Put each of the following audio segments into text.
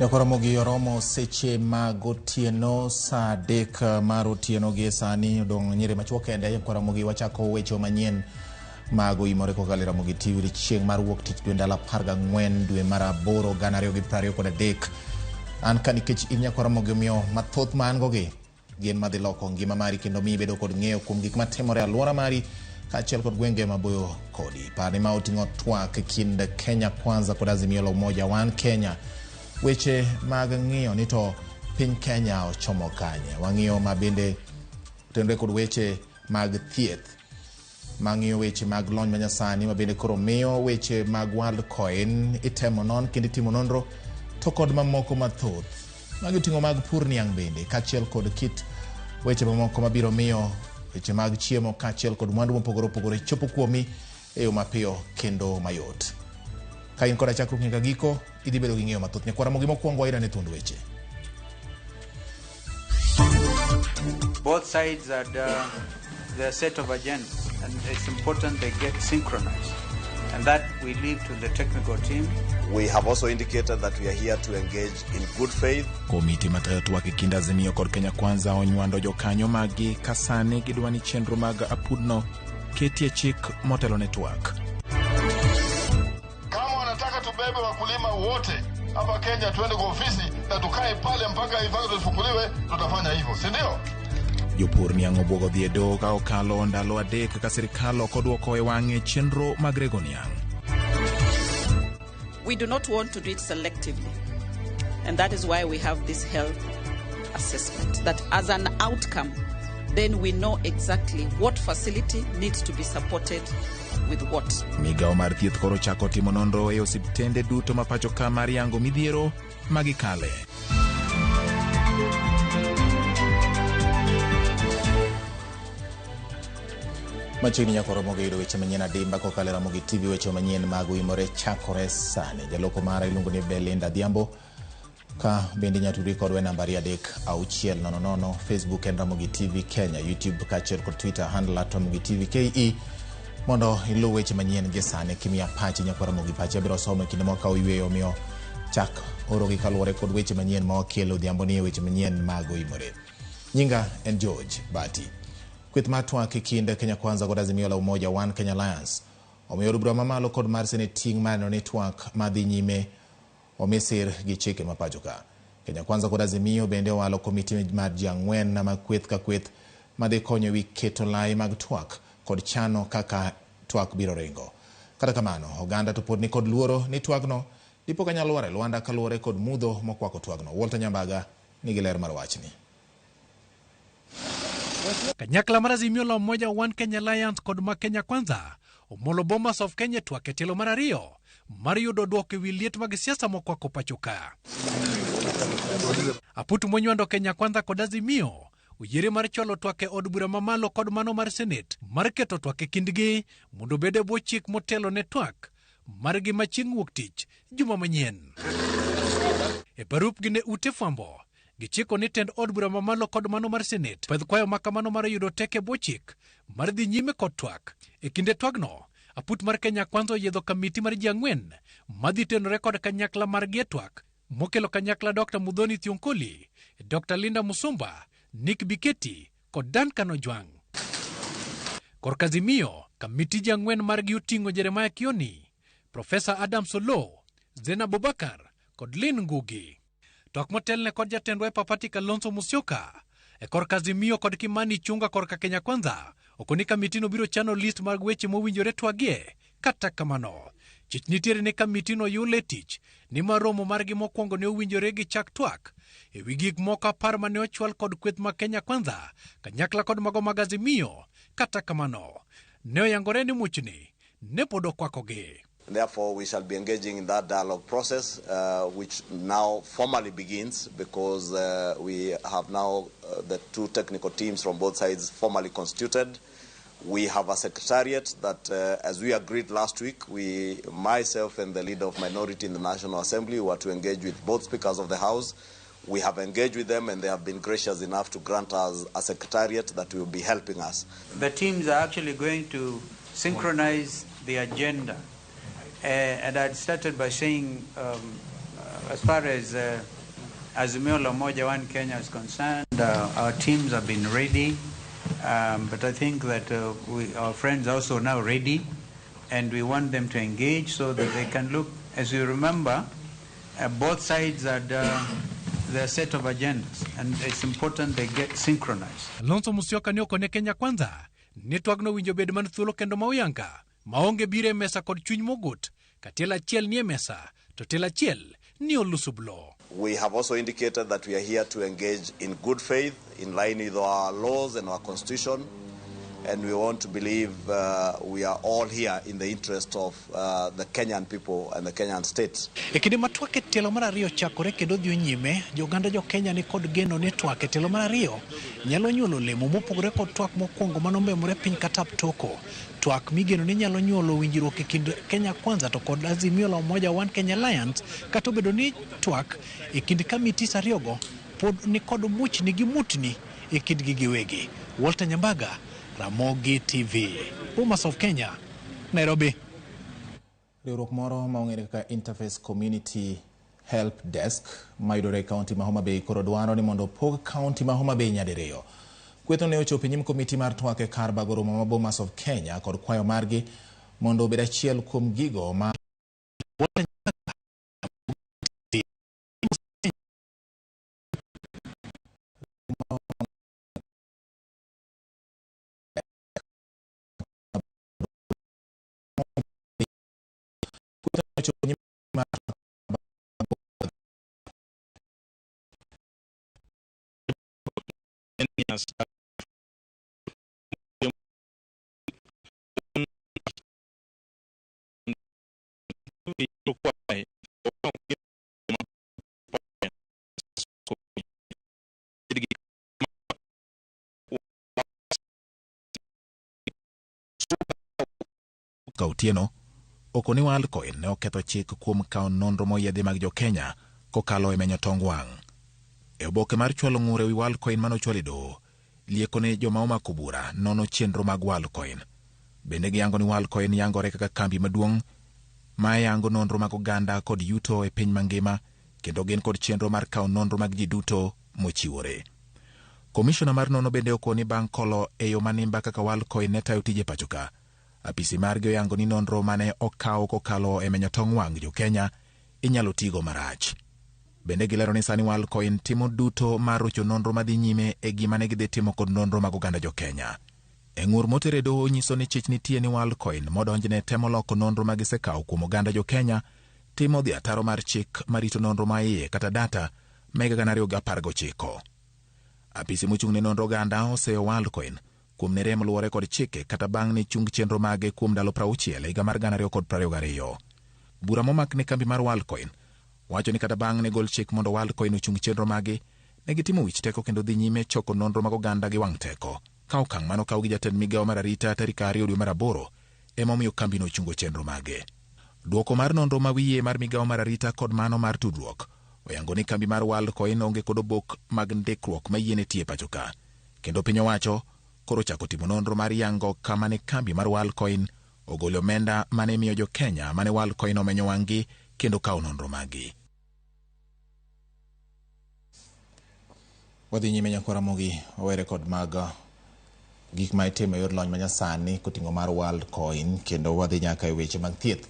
Jakoromogi oromo seche mag otieno saa 3 mar otieno gie sani odong' nyiri machuok kende. Jakoromogi wachako weche manyien mag oimore kokalo e Ramogi TV chieng' mar wuok tich dwe ndalo 14 dwe mar 8 2023. An ka nikech in Nyakoromogi omiyo mathoth ma an go gi gin madhi loko ngima mari kendo miyi bedo kod ng'eyo kuom gik matimore e alwora mari kaachiel kod gwenge maboyo kodi. Par ni ma oting'o twak e kind Kenya Kwanza kod Azimio la Umoja One Kenya. Weche mag ng'iyo ni to piny Kenya ochomo kanye. Wang'iyo ma bende otenore kod weche mag thieth mang'iyo weche mag lony manyasani ma bende koro miyo weche mag Worldcoin itemo non kendo itimo nonro to kod mamoko mathoth. Magi oting'o mag pur niang' bende kaachiel kod kit weche mamoko mabiro miyo weche mag chiemo kaachiel kod mwandu mopogore opogore chopo kuomi e yo mapiyo kendo mayot. Ka in koda chakruok nyaka giko, idhi bedo gi ng'eyo mathoth. Nyakwara Ramogi mokwongo waida ne thuond weche. Both sides had their set of agendas, and it's important they get synchronized. And that we leave to the technical team. We have also indicated that we are here to engage in good faith. Komiti matayo twak e kind Azimio kod Kenya Kwanza onywando jokanyo maggi ka sani gidwa ni chenro mag apudno ketie chik motelo ne twak. Kama wanataka tubebe wakulima wote hapa Kenya tuende kwa ofisi na tukae pale mpaka hii factory ifunguliwe, tutafanya hivyo, si ndio? Jopur niang' obwogo dhi e doho ka okalo ndalo 3 ka sirikal ok odwoko e wang'e chenro mag rego niang'. We do not want to do it selectively. And that is why we have this health assessment, that as an outcome, then we know exactly what facility needs to be supported with what. Migawo mar thieth koro chako timo nonro e osiptende duto ma pacho ka mar yango midhiero magikale. Machiegni nyaka Ramogi yudo weche manyien adimba kokalo e Ramogi TV. Weche manyien mag Oimore chakore sani. Jaloko mara iluongo ni Belinda Adhiambo. Ka bende inyalo tudri kodwa e nambari 3600. Facebook en Ramogi TV Kenya, YouTube kaachiel kod Twitter handle @Ramogi TV KE mondo iluw weche manyien gi sani. Kimiya pachi nyakwa Ramogi, pachi abiro somo e kinde mawakawo yweyo, omiyo chak orogi kaluwore kod weche manyien ma wakelo odhiambo ni e weche manyien mag Oimore. Nyinga en George Bati. Kweth mar twak e kind Kenya Kwanza kod Azimio la Umoja One Kenya Alliance omiyo od bura mamalo kod mar Senate ting' mar neno ni twak madhi nyime omi sir gi chike ma pacho ka. Kenya Kwanza kod Azimio bende owalo komiti mar ji 4 ma kweth ka kweth madhi konyo ewi keto lai mag twak kod chano kaka twak biro ringo. Kata kamano, oganda to pod nikod luoro ni twagno dipo ka nyalo lwar e lwanda kaluwore kod mudho mokwako twagno. Walter Nyambaga nigi ler mar wachni. Kanyakla mar Azimio la Umoja One Kenya Alliance kod ma Kenya Kwanza omolo Bomas of Kenya twak e tielo mar 2 mar yudo dwoko ewi liet mag siasa mokwako pacho ka. Aputu monywando Kenya Kwanza kod Azimio oyiere mar chwalo twak e od bura mamalo kod mano mar Senate mar keto twak e kindgi mondo obed e bwo chik motelo ne twak margi ma chieng' wuok tich juma manyien. E barupgi ne ute fwambo gichiko ni tend od bura mamalo kod mano mar Senate pedh kwayo ma kamano mar yudo teko e bwo chik mar dhi nyime kod twak. E kinde twagno, aput mar Kenya Kwanza oyiedho kamiti mar ji 4 madhi tenore kod kanyakla margi e twak mokelo kanyakla Dr. Muthoni Thionkoli, Dr. Linda Musumba, Nick Biketi kod Duncan Ojwang'. Korka Azimio, kamiti ji 4 margi oting'o Jeremiah Kioni, Professor Adam Solo, Zena Abubakar kod Lynn Ngugi. Twak motelne kod jatend Wiper Party Kalonzo Musyoka e korka Azimio kod Kimani Ichung'wa korka Kenya Kwanza okoni kamitino biro chano list mag weche mowinjore twagie. Kata kamano, chich nitiere ni kamitino yule tich nimar romo margi mokwongo ne owinjore gi chak twak ewi gik moko 10 mane ochwal kod kweth mag Kenya Kwanza kanyakla kod mago mag Azimio. Kata kamano, ne oyangore ni muchni ne pod okwakogi. Therefore, we shall be engaging in that dialogue process, which now formally begins because we have now the two technical teams from both sides formally constituted. We have a secretariat that, as we agreed last week, we, myself and the leader of minority in the National Assembly, were to engage with both speakers of the House. We have engaged with them and they have been gracious enough to grant us a secretariat that will be helping us. The teams are actually going to synchronize the agenda. And I'd started by saying, as far as Azimio la Umoja One Kenya is concerned, our teams have been ready, but I think that our friends are also now ready, and we want them to engage so that they can look. As you remember, both sides had their set of agendas, and it's important they get synchronized. Kalonzo Musyoka ne okone Kenya Kwanza ni twagno winjo bed man thuolo kendo ma oyanga maonge biro e mesa kod chuny mogut ka tielo achiel nie mesa to tielo achiel ni olusublo. We have also indicated that we are here to engage in good faith, in line with our laws and our constitution, and we want to believe we are all here in the interest of the Kenyan people and the Kenyan state. E kinde ma twak e tielo mar ariyo chakore kendo dhi nyime, joganda jo Kenya ni kod geno ni twak e tielo mar ariyo nyalo nyuolo olemo mopogore kod twak mokwongo manombemore piny Katap Toko. Twak migeno ni nyalo nyuolo winjruok e kind Kenya Kwanza to kod Azimio la Umoja One Kenya Alliance, kata obedo ni twak e kind committees ariyogo pod ni kod muchni gi mutni e kindgi giwegi. Walter Nyambaga, Ramogi TV, Bomas of Kenya, Nairobi. Riwruok moro ma ong'ere kaka Interface Community Help Desk mayudore e kaunti ma Homa Bay koro dwaro ni mondo opog kaunti ma Homa Bay nyadiriyo. Kwethno ne ochopo e nyim komiti mar twak e kar bago romo ma Bomas of Kenya kod kwayo margi mondo obed achiel kuom gigo ma ochopo e nyim Otieno okoni Worldcoin ne oketho chik kuom kawo nonro moyiedhi mag jo-Kenya kokalo e menyo tong wang'. E oboke mar chwalo ng'ur ewi Worldcoin manochwal e doho, lieko ne joma omako bura nono chenro mag Worldcoin. Bende giyango ni Worldcoin yangore kaka kambi maduong' ma yango nonro mag oganda kod yuto e piny mangima kendo gin kod chenro mar kawo nonro mag ji duto mochiwore. Komishona mar nono bende okoni bang' kolo e yo manimba kaka Worldcoin ne tayo tije pacho ka. Apisi margi oyango ni nonro mane okaw kokalo e menyo tong wang' jo-Kenya inyalo tigo marach. Bende gilero ni sani Worldcoin timo duto mar rocho nonro madhi nyime e gima ne gidhi timo kod nonro mag oganda jo-Kenya. E ng'ur moter e doho nyiso ni chich nitie ni Worldcoin modonjne temo loko nonro ma gisekawo kuom oganda jo-Kenya timo dhi ataro mar chik marito nonro ma iye kata data ma higa 2019. Apisi mochung' ne nonro oganda oseyo Worldcoin kuom ne rem luwore kod chike kata bang' ne chung chenro mage kuom ndalo 60 e higa mar 2022. Bura momak ne kambi mar Worldcoin wacho ni kata bang' ne gol chik mondo Worldcoin ochung chenro mage, ne gitimo wich teko kendo dhi nyime choko nonro mag oganda gi wang' teko. Ka okang' mano okaw gi jatend migawo mar arita tarik 2 dwe mar 8 ema omiyo kambino ochungo chenro mage. Duoko mar nonro ma wiye mar migawo mar arita kod mano mar tudruok oyango ni kambi mar Worldcoin onge kod obok mag ndikruok mayiene tiyo e pacho ka. Kendo piny owacho koro chako timo nonro mar yango kama ne kambi mar Worldcoin ogolo omenda mane imiyo jo Kenya mane Worldcoin omenyo wang'gi kendo kawo nonro maggi. Wadhi nyime nyakwa Ramogi wawere kod mag gik ma itimo e yor lony manyasani koting'o mar Worldcoin kendo wadhi nyaka e weche mag thieth.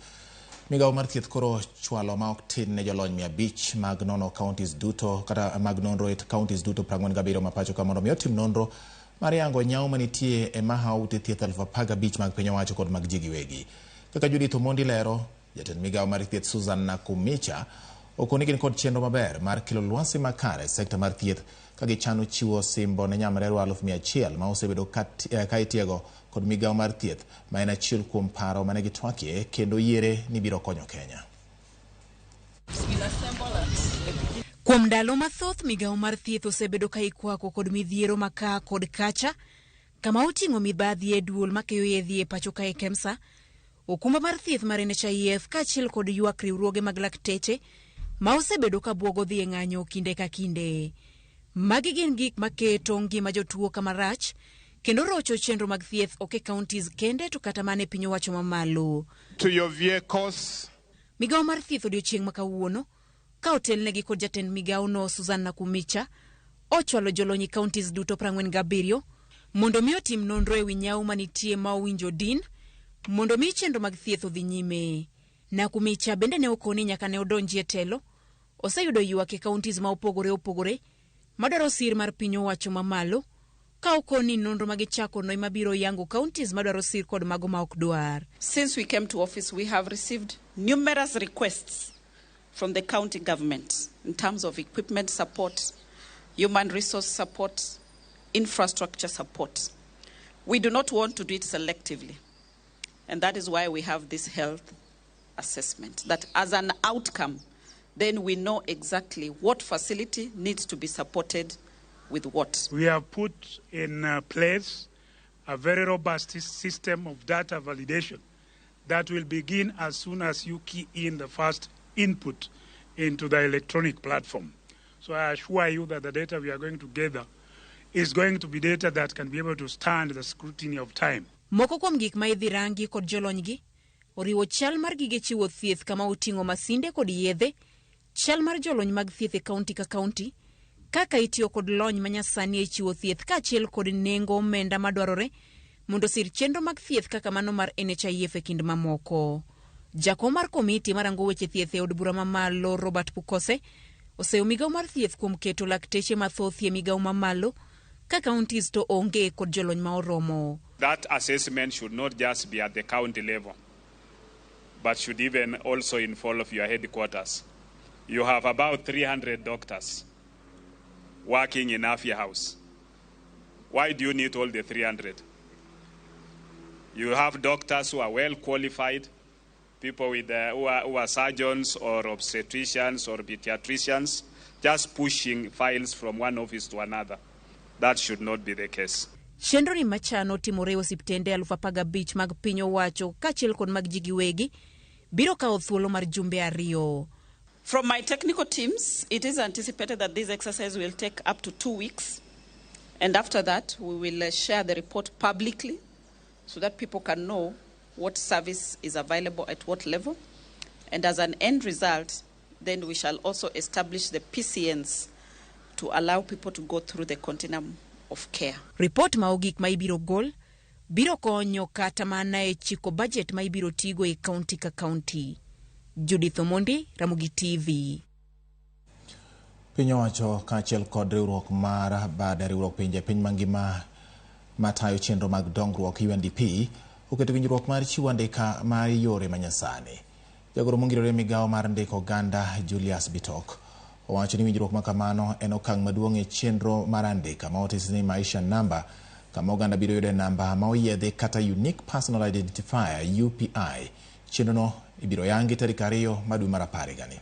Migawo mar thieth koro chwalo ma ok tin ne jolony 500 mag nono counties duto kata mag nonro e counties duto 47 ma pacho ka mondo mi otim nonro mar yango nyawo manitie e mahawo ute thieth 15,000 mag piny owacho kod mag ji giwegi. Kaka Judith Omondi lero, jatend migawo mar thieth Susan Nakhumicha okoni gin kod chenro maber mar kelo lwasi makare e sekta mar thieth ka gichano chiwo simbo ne nyamrerwa 100,000 ma osebedo ka itiego kod migawo mar thieth ma en achiel kuom paro mane gitwakie kendo yiere ni biro konyo Kenya. Kuom ndalo mathoth migawo mar thieth osebedo ka ikwako kod midhiero ma kod kacha kama oting'o mibadhi e duol makeyo yedhe e pacho kae KEMSA, okumba mar thieth mar NHIF kaachiel kod ywak riwruoge mag lakteche ma osebedo ka buogo dhi e ng'anyo kinde ka kinde. Magi gin gik maketo ngima jotuo kama rach kendo rocho chenro mag thieth ok e counties kende to kata mana e piny owacho mamalo. To your vehicles. Migawo mar thieth odiochieng' ma kawuono Ka otelnegi kod jatend migawono Susan Nakhumicha, ochwalo jolony e counties duto 47 mondo mi otim nonro ewi nyawo manitie ma owinjo din mondo mi chenro mag thieth odhi nyime. Nakhumicha bende ne okoni nyaka ne odonji e telo, oseyudo ywak e counties ma opogore opogore madwaro sir mar piny owacho mamalo ka okoni nonro ma gichako no ema biro yango counties madwaro sir kod mago ma ok dwar. Since we came to office, we have received numerous requests from the county government in terms of equipment support, human resource support, infrastructure support. We do not want to do it selectively. And that is why we have this health assessment, that as an outcome, then we know exactly what facility needs to be supported with what. We have put in place a very robust system of data validation that will begin as soon as you key in the first input into the electronic platform. So I assure you that the data we are going to gather is going to be data that can be able to stand the scrutiny of time. Moko kuom gik ma idhi rangi kod jolonygi oriwo chal mar gige chiwo thieth kama oting'o masinde kod yedhe, chal mar jolony mag thieth e kaunti ka kaunti, kaka itiyo kod lony manyasani e chiwo thieth kaachiel kod nengo omenda madwarore mondo osir chenro mag thieth kaka mano mar NHIF e kind mamoko. Jakom mar komiti marango weche thieth e od bura mamalo Robert Pukose oseyo migawo mar thieth kuom keto lakteche mathoth e migawo mamalo ka counties to onge kod jolony ma oromo. That assessment should not just be at the county level, but should even also involve your headquarters. You have about 300 doctors working in Afia House. Why do you need all the 300? You have doctors who are well qualified, people who are surgeons or obstetricians or pediatricians, just pushing files from one office to another. That should not be the case. Chenro ni machano timore e osiptende 15,000 mag piny owacho kaachiel kod mag ji giwegi biro kawo thuolo mar jumbe 2. From my technical teams, it is anticipated that this exercise will take up to 2 weeks. And after that, we will share the report publicly so that people can know what service is available at what level. And as an end result, then we shall also establish the PCNs to allow people to go through the continuum of care. Ripot ma ogik ma ibiro gol biro konyo kata mana e chiko bajet ma ibiro tigo e kaunti ka kaunti. Judith Omondi, Ramogi TV. Piny owacho kaachiel kod riwruok mar bad riwruok pinje piny mangima matayo chenro mag dongruok UNDP oketo winjruok mar chiwo andika mar yore manyasani. Jagoro mongirore migawo mar ndiko oganda Julius Bitok owacho ni winjruok ma kamano en okang' maduong' e chenro mar andika ma otis ni Maisha Namba, kama oganda biro yude namba ma oyiedhi kata Unique Personal Identifier, UPI. Chenrono ibiro yangi tarik 2 mar dwe mar 10 higani.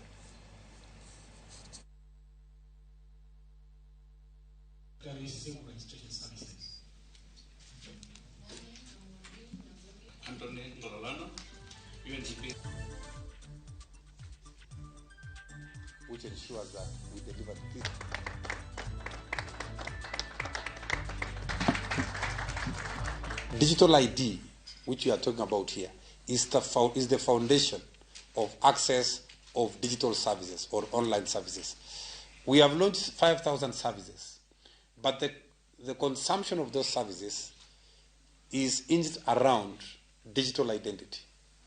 Civil registration services. Anthony Ngololano, UNDP. Which ensures that we deliver this. Digital ID, which we are talking about here, is the foundation of access of digital services or online services. We have launched 5,000 services, but the consumption of those services is hinged around digital identity.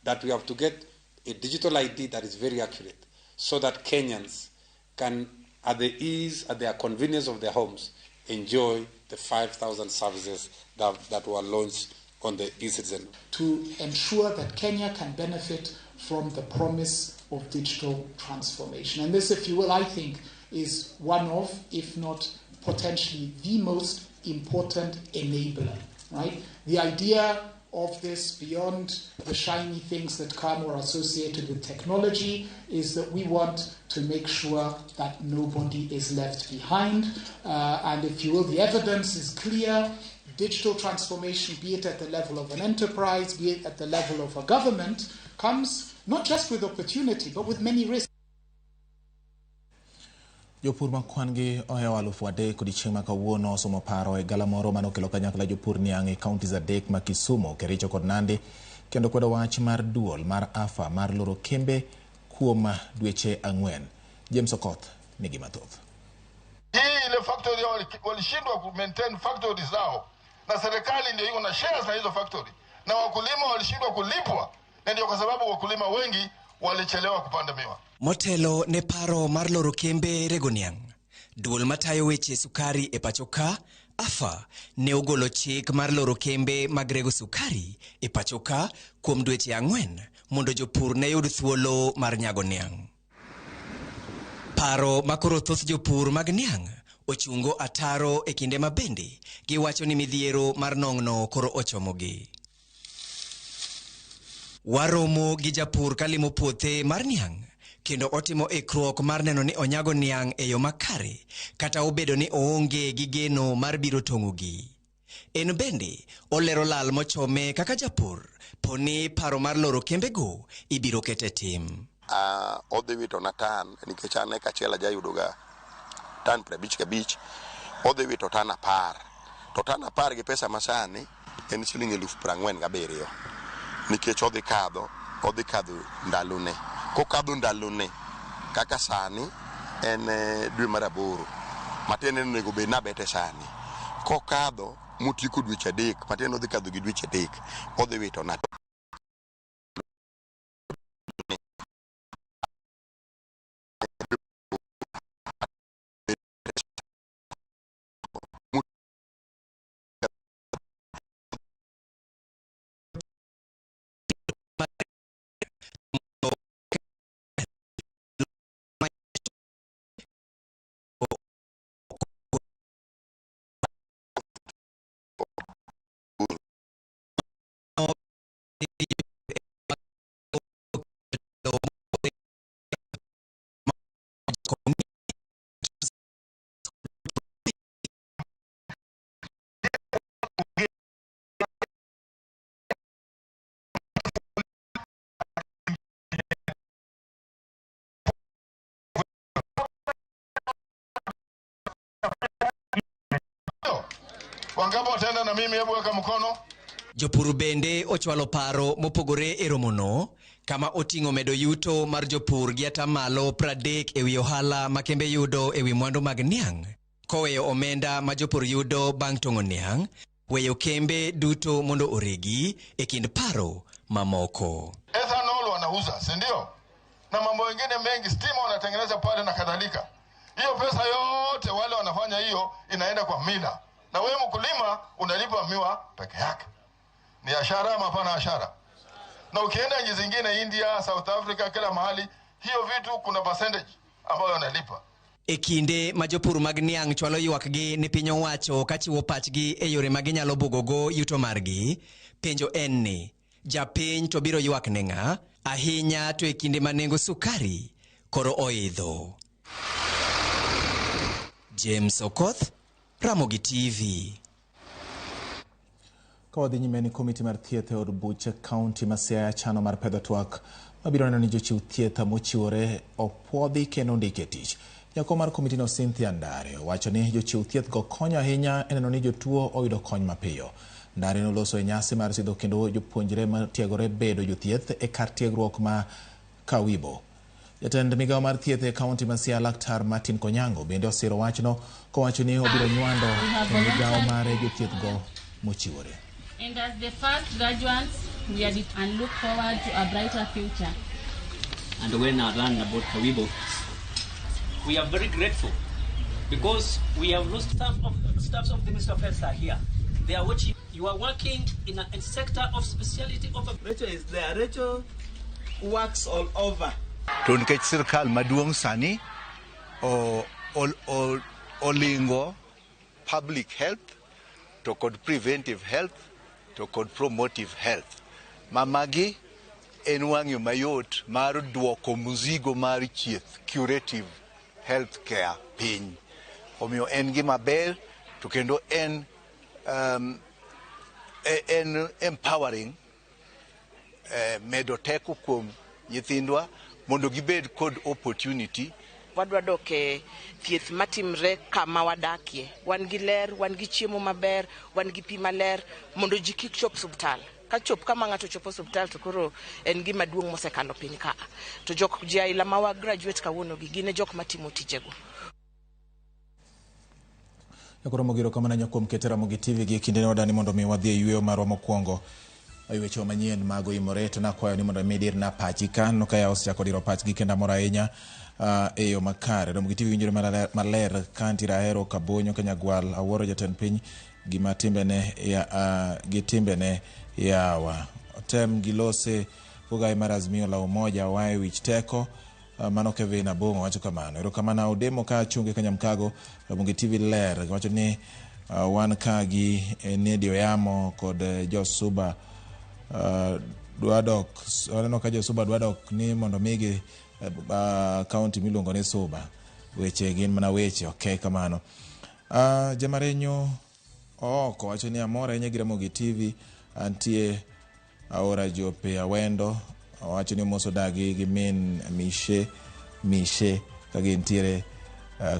That we have to get a digital ID that is very accurate so that Kenyans can, at the ease, at their convenience of their homes, enjoy the 5,000 services that were launched on the e-citizen. To ensure that Kenya can benefit from the promise of digital transformation. And this, if you will, I think, is one of, if not potentially the most important enabler, right? The idea of this, beyond the shiny things that come or associated with technology, is that we want to make sure that nobody is left behind. And if you will, the evidence is clear. Digital transformation, be it at the level of an enterprise, be it at the level of a government, comes not just with opportunity, but with many risks. Jopur ma kwan gi ohewo 3,000 odiochieng' ma kawuono osomo paro e galamoro manokelo kanyakla jopur niang' e counties adek ma Kisumu, Kericho kod Nandi kendo kwedo wach mar duol mar AFA mar loro kembe kuom dweche 4. James Okoth nigi mathoth. Hii ile factory walishindwa ku maintain factory zao, na serikali ndio iko na shares na hizo factory, na wakulima walishindwa kulipwa, na ndio kwa sababu wakulima wengi walichelewa kupanda miwa. Motelo ne paro mar loro kembe rego niang', duol matayo weche sukari e pacho ka, AFA, ne ogolo chik mar loro kembe mag rego sukari e pacho ka kuom dweche 4 mondo jopur ne yud thuolo mar nyago niang'. Paro makoro thoth jopur mag niang' ochungo ataro e kinde ma bende giwacho ni midhiero mar nong'no koro ochomogi. Waromo gi japur kalimo puothe mar niang' kendo otimo ikruok mar neno ni onyago niang' e yo makare kata obedo ni oonge gi geno mar biro tong'ogi. En bende olero lal mochome kaka japur poni paro mar loro kembego ibiro ket e tim. Odhi wito na tan nikech an eka achiel ajayudoga tan 55, odhi wito tan 10. To tan 10 gi pesa masani en siling 47,000 nikech odhi kadho ndalone. Kokadho ndalone kaka sani en dwe mar 8 matiende ni onego bed nabete sani. Kokadho motieko dweche 3 matiende odhi kadho gi dweche 3 odhi wito na. Wangapi wataenda na mimi? Hebu weka mkono. Jopur bende ochwalo paro mopogore e romono kama oting'o medo yuto mar jopur gi atamalo 30 ewi ohala ma kembe yudo ewi mwandu mag niang', koweyo omenda ma jopur yudo bang' tong'o niang', weyo kembe duto mondo oregi e kind paro mamoko. Ethanol wanauza, si ndio? Na mambo mengine mengi, stima wanatengeneza pale na kadhalika. Hiyo pesa yote wale wanafanya hiyo inaenda kwa mila. Na wewe mkulima unalipa miwa peke yake. Ni ashara ama hapana ashara? Na ukienda nchi zingine, India, South Africa, kila mahali, hiyo vitu kuna percentage ambayo wanalipa. E kinde ma jopur mag niang' chwalo ywakgi ni piny owacho kachiwo pachgi e yore ma ginyalo bugogo yuto margi, penjo en ni japiny to biro ywak ne ng'a, ahinya to e kinde ma nengo sukari koro oidho. James Okoth, Ramogi TV. Ka wadhi nyime ni komiti mar thieth e od buche kaunti ma Siaya chano mar pedho twak mabiro neno ni jochiw thieth mochiwore opuodhi kendo ondiki e tich. Jakom mar komitino Cynthia Ndare owacho ni jochiw thieth go konyo ahinya e neno ni jotuo oyudo kony mapiyo. Ndare noloso e nyasi mar sidho kendo jopuonjre matiegore bedo jothieth e kar tiegruok ma Kawibo. Jatend migawo mar thieth e kaunti ma Siaya Laktar Martin Konyango bende osiro wachno kowacho ni obiro nywando e migawo mare jothieth go mochiwore. And as the first graduates, we are and look forward to a brighter future. And when I learned about Kawibo, we are very grateful because we have lost staff of the Ministry of Health are here. They are watching. You are working in a sector of speciality of a... Rachel is there. Rachel works all over. To nikech sirkal maduong' sani olingo public health to kod preventive health to kod promotive health. Mamagi en wang'yo mayot mar duoko mzigo mar chieth curative health care piny. Omiyo en gima ber to kendo en empowering medo teko kuom nyithindwa mondo gibed kod opportunity. Wadwa dok e thieth matimre kama wadakie. Wan gi ler, wan gi chiemo maber, wan gi pi maler mondo ji kik chop subtal. Ka chop kama ng'ato chopo osiptal to koro en gima duong' mosekalo piny ka. To jok ji aila ma wa graduate kawuono gi gin e jok matimo tijego. Koro mogiro kamano ahinya kuom kete Ramogi TV gi kinde ne wadani mondo mi wadhi e yweyo marwa mokwongo e weche manyien mag oimore to nakwayo ni mondo mi dirna pachi ka aneno ka yawa osechako diro pachgi kendo amor ahinya e yo makare. Ramogi TV winjore maler, maler ka nitiere Ahero Kabonyo Kanyagwal awuoro jatend piny gima timbene ya, gi timbene yawa tem gilose kogai mar Azimio la Umoja wae wich teko. Mano Kevin Abong'o wacho kamano. Erokamano Odemo ka chunge ka Nyamkago, Ramogi TV ler. Wacho ni wan ka gi Nedi Oyamo kod Josuba dwadok, waneno ka Josuba dwadok ni mondo migi kaunti miluongo ni Suba. Weche gin mana weche, okay kamano. Jamarenyo Ooko wacho ni amor ahinya gi Ramogi TV, antie Aora Jope Awendo owacho ni omoso dagi gi min Mishe Mishe ka gintiere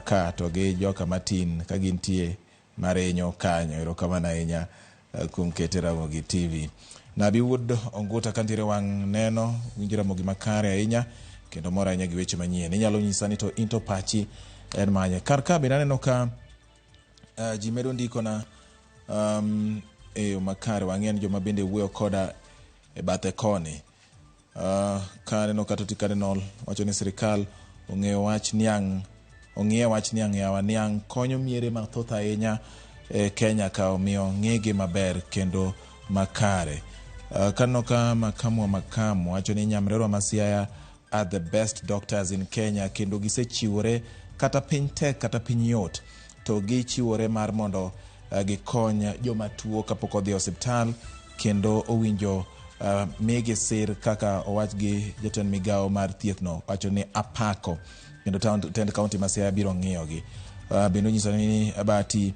ka to gi joka Martin ka gintie Marenyo kanyo. Erokamano ahinya kuom kete Ramogi TV. Nabi Wuod Onguta ka ntiere wang' neno winjo Ramogi makare ahinya kendo mor ahinya gi weche manyien. Inyalo nyisa ni to into pachi en manye. Kar ka bende aneno ka ji medo ndikona e yo makare. Wang'eyo ni joma bende wuoyo koda e bathe koni. Ka aneno ka Toti Cardinal wacho ni sirikal ong'eyo wach niang' ong'iye wach niang' yawa niang' konyo miere mathoth ahinya e Kenya ka omiyo ng'igi maber kendo makare. Kaneno ka Makamu wa Makamu wacho ni nyamrerwa ma Siaya are the best doctors in Kenya kendo gisechiwore kata piny tek kata piny yot to gichiwore mar mondo gikony joma tuo kapok odhi e osiptal kendo owinjo migi sir kaka owach gi jatend migawo mar thieth no wacho ni apako kendo tend kaunti ma Siaya biro ng'iyogi. Bende onyiso ni Abati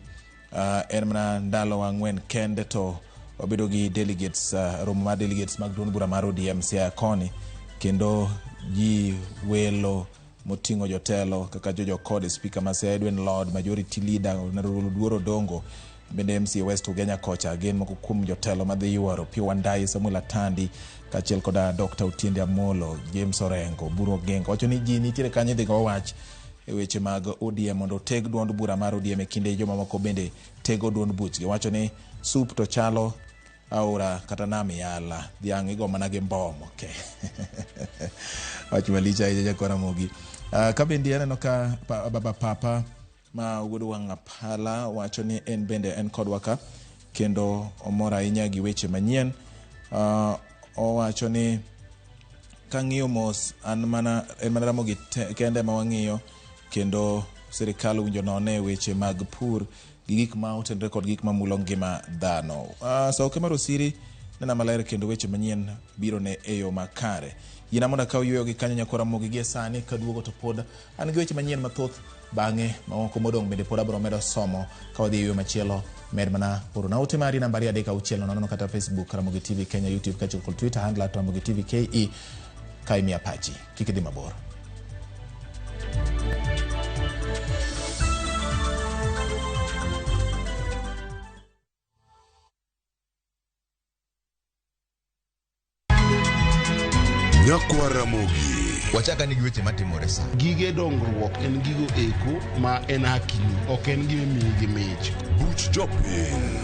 en mana ndalo ang'wen kende to wabedo gi delegates, romo mar delegates mag duond bura mar ODM Siaya koni kendo ji welo moting'o jotelo kaka George Okode, Speaker ma Siaya Edwin Lord, Majority Leader Honorable Oduor Odongo, bende MCA West Ugenya kocha gin moko kuom jotelo madhi yuoro Opiyo Wandayi, Samuel Atandi kaachiel koda Dr. Otiende Amolo, James Orengo, Oburu Oginga. Wacho ni ji nitiere kanyo idhi go wach e weche mag ODM mondo oteg duond bura mar ODM e kinde jomamoko bende tego duond buchgi. Wacho ni sup to chalo aora kata nam yala, dhiang' igo mana gi mbom. Okay. Wach malich ahinya nyakwar Ramogi. Ka bende aneno ka baba papa ma wuod wang' apala wacho ni en bende en kodwa ka kendo omor ahinya gi weche manyien. Owacho ni kang'iyo mos an mana en mana Ramogi kende ma wang'iyo kendo sirikal owinjo none weche mag pur gi gik ma otenore kod gik mamulo ngima dhano. Sauke mar Osiri nena maler kendo weche manyien biro ne e yo makare. Yiena mondo akaw yueyo gi kanyo nyakwar Ramogi gie sani kaduogo to pod an gi weche manyien mathoth bang'e mamoko modong' bende pod abiro medo somo ka wadhi e yueyo machielo. Med mana orona ote mari nambari 3 6 0 kata Facebook Ramogi TV Kenya, YouTube kaachiel kod Twitter handle at Ramogi TV KE ka imiya pachi. Kik idhi mabor. Nyakwar Ramogi. Wachaka ni gi weche matimore sa. Gige dongruok en gigo eko ma en hakini, ok en gima imiyi gi mich. Buch jopiny.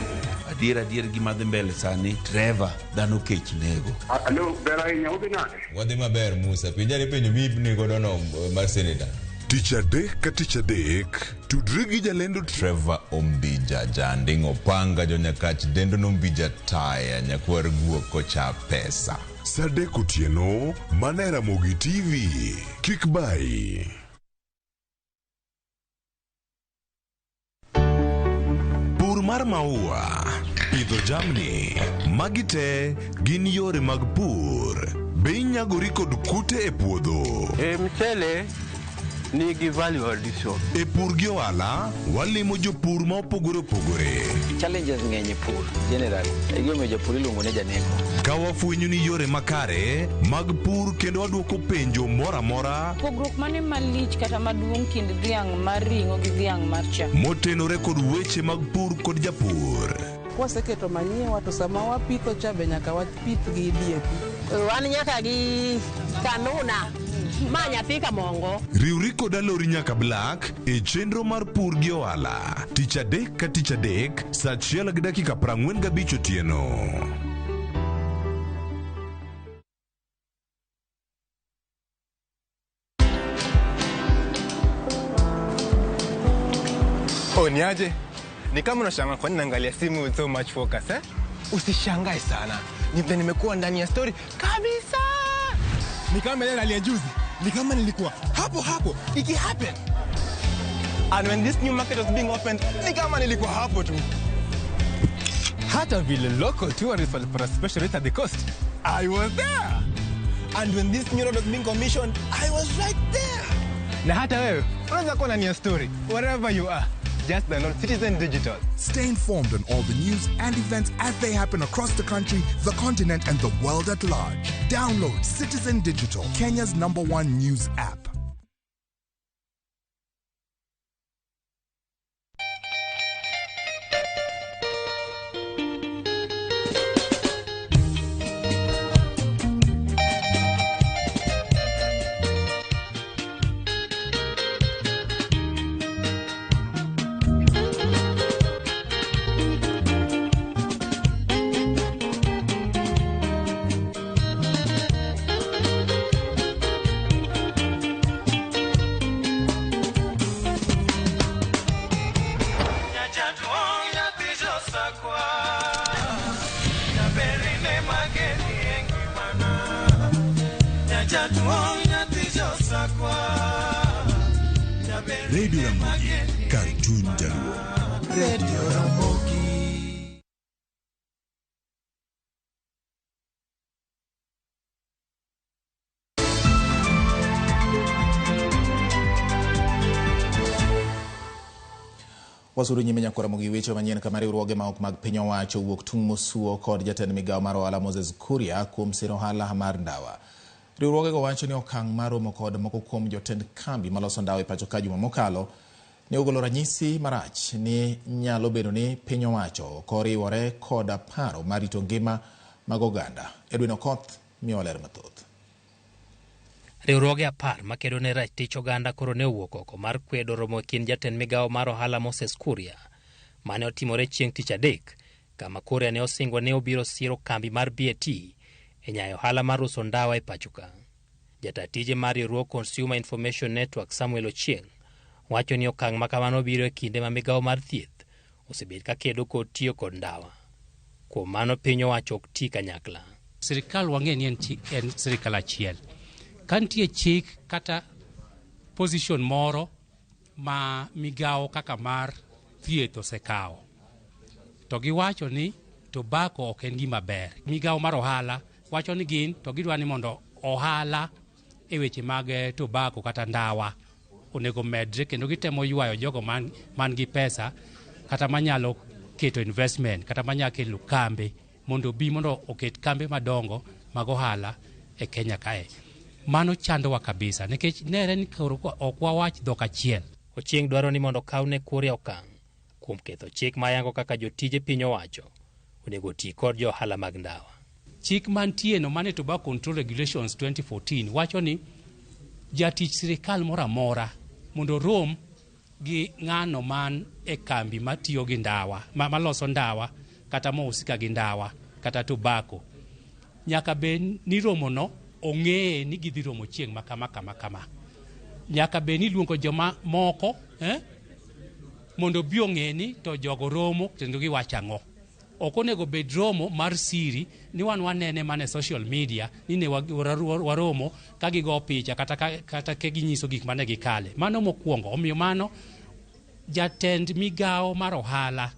Adier adier gima dhi mbele sani, Trevor, dhano kech nego. Alo, ber ahinya, udhi nade? Wadhi maber Musa, penjane penjo miipni godo no mar seneta. Tich adek ka tich adek, tudri gi jalendo Trevor Ombija, Janding' Opanga, Jonyakach Dendo Nombija Taya, Nyakwar Guok kocha pesa. Sa 3 otieno, mana e Ramogi TV. Kik bayi. Pur mar maua, pidho jamni, magi te gin yore mag pur. Be inyagori kod kute e puodho? E mchele nigi value addition. E pur gi ohala, walimo jopur ma opogore opogore. Challenges ng'eny e pur generally. E gimomiyo japur iluongo ni janeko. Ka wafwenyo ni yore makare mag pur kendo wadwoko penjo moro amora Pogruok mane malich kata maduong' kind dhiang' mar ring'o gi dhiang' mar chak? motenore kod weche mag pur kod japur. Kwaseketo manyiwa to sama wapitho cha be nyaka wapith gi DAP. Wan nyaka gi kanuna ma nyathi kamongo. Riwri kod Alori nyaka Black e chenro mar pur gi ohala tich adek ka tich adek saa achiel gi dakika 45 otieno. Oh, niaje? Ni kama unashangaa kwa nini naangalia simu with so much focus, eh? Usishangae sana. Ni vile nimekuwa ndani ya story kabisa. Ni kama ile rally ya juzi. Ni kama nilikuwa hapo hapo iki happen. And when this new market was being opened, ni kama nilikuwa hapo tu. Hata vile local tourists walipata special rate at the coast, I was there. And when this new road was being commissioned, I was right there. Na hata wewe unaweza kuwa ndani ya story wherever you are. Just download Citizen Digital. Stay informed on all the news and events as they happen across the country, the continent, and the world at large. Download Citizen Digital, Kenya's #1 news app. Radio Ramogi, Cartoon Jaluo. Radio Ramogi. Wasuru nyime nyaka Ramogi weche manyien kama riwruoge ma ok mag piny owacho wuok tung' mosuo kod jatend migawo mar ohala Moses Kuria kuom siro ohala mar ndawa. Riwruogego wacho ni okang' mar romo kod moko kuom jotend kambi maloso ndawa e pacho ka juma mokalo ne ogolo ranyisi marach ni nyalo bedo ni piny owacho ok oriwore kod paro mar rito ngima mag oganda. Edwin Okoth miyo ler mathoth. Riwruoge 10 makedo ne ratich oganda koro ne owuok oko mar kwedo romo e kind jatend migawo mar ohala Moses Kuria mane otimore chieng' tich adek, kama Kuria ne osingo ni obiro siro kambi mar BAT e nyayo ohala mar uso ndawa e pacho ka. Jata tije mar riwruog Consumer Information Network Samuel Ochieng' wacho ni okang' ma kamano biro e kinde ma migawo mar thieth osebet ka kedo kod tiyo kod ndawa. Kuom mano piny owacho ok ti kanyakla. Sirikal wang'e ni en sirikal achiel. Ka nitie chik kata position moro ma migawo kaka mar thieth osekawo, to giwacho ni tobacco ok en gima ber. Migawo mar ohala wacho ni gin to gidwa ni mondo ohala e weche mag tobacco kata ndawa onego medre, kendo gitemo ywayo jogo man gi pesa kata manyalo keto investment kata manyalo kelo kambe mondo obi mondo oket kambe madongo mag ohala e Kenya kae. Mano chandowa kabisa nikech nere ni koro ok wawach dhok achiel. Ochieng' dwaro ni mondo okaw ne Kuria okang' kuom ketho chik mayango kaka jotije piny owacho onego oti kod jo ohala mag ndawa. Chik mantie no mane Tobacco Control Regulations 2014 wacho ni jatich sirikal moro amora mondo rom gi ng'ano man e kambi matiyo gi ndawa, maloso ndawa kata mohusika gi ndawa kata tobacco, nyaka bed ni romono ong'eye ni gidhi romo chieng' ma kama kama kama. Nyaka bed ni iluongo joma moko mondo obi ong'e ni to jogo romo kendo giwacho ang'o. Ok onego bed romo mar siri ni wan wanene mana e social media ni ne waromo ka gigo picha kata ka ginyiso gik mane gikale. Mano mokwongo. Omiyo mano jatend migawo mar ohala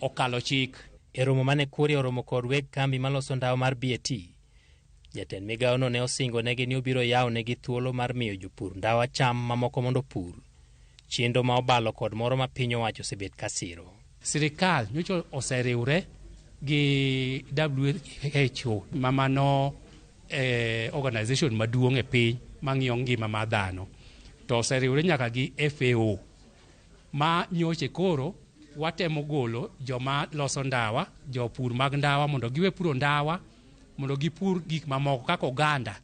okalo chik. E romo mane Kuria oromo kod weg kambi maloso ndawa mar BAT, jatend migawono ne osingo negi ni obiro yawo negi thuolo mar miyo jopur ndawa cham mamoko mondo opur, chenro ma obalo kod moro ma piny owacho osebet ka siro. Sirikal nyocha oseriwre gi WHO ma mano organization maduong' e piny mang'iyo ngima mar dhano, to oseriwre nyaka gi FAO ma nyoche koro Watemo golo joma loso ndawa, jopur mag ndawa mondo giwe puro ndawa, mondo gipur gik mamoko kaka oganda.